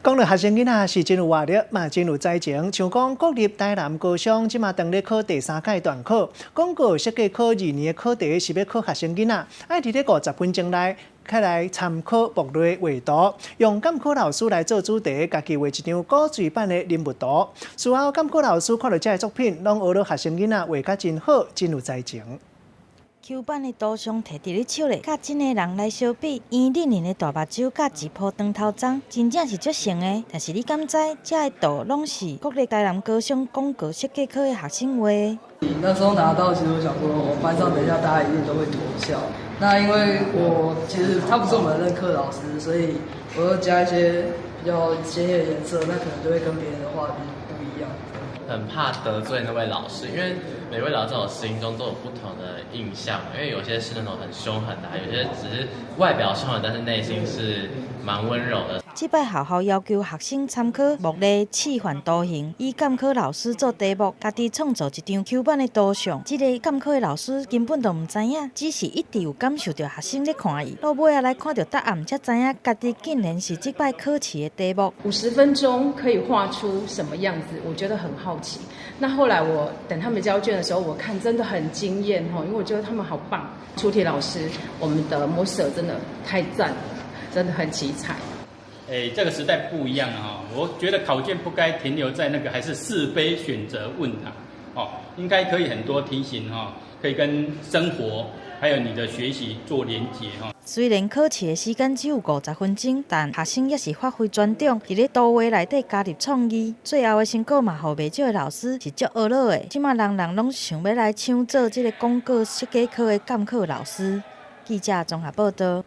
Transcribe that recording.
講到學生囡仔是真有活力，嘛真有才情。像講國立台南高中，這馬當咧考第三屆段考，廣告設計科二年的考題是欲考學生囡仔，愛佇咧50分鐘內，起來參考木類畫圖，用監考老師來做主題，家己畫一張古錐版的人物圖。事後監考老師看著這个作品，攏呵咾學生囡仔畫甲真好，真有才情。 Q 版的圖像提佇咧手咧，佮真的人來相比，圓輪輪的大目睭佮一鋪長頭鬃，真正是足像的。但是你敢知，這个圖攏是國立台南高中廣告設計科的學生畫的？那時候拿到，其實我想說，我班上等一下大家一定都會偷笑。那因為我其實他不是我們的任課老師，所以我又加一些比較鮮豔的顏色，那可能就會跟別人的畫不一樣。很怕得罪那位老師，因為每位老師在我心中都有不同的印象。因為有些是那種很兇狠的，有些只是外表兇狠，但是內心是蠻溫柔的。這擺學校要求學生參考木類示範圖形，以監考老師做題目，家己創造一張 Q 版的圖像。這個監考的老師根本就毋知影，只是一直有感受著學生咧看伊。到尾仔來看著答案，才知影家己竟然是這擺考試的題目。50分鐘可以畫出什麼樣子？我覺得很好奇。那後來我等他們交卷的時候，我看真的很驚豔吼，因為我覺得他們好棒。出題老師，我們的魔舍真的太讚了，真的很奇才。哎，這個時代不一樣啊！我覺得考卷不該停留在那個還是是非選擇問答哦，應該可以很多題型哈，可以跟生活還有你的學習做連結哈。雖然考試的時間只有五十分鐘，但學生也是發揮專長，佇咧圖畫內底加入創意，最後的成果嘛，予袂少的老師是足呵咾的。這馬人人攏想欲來搶做這个廣告設計科的監考老師。記者綜合報道。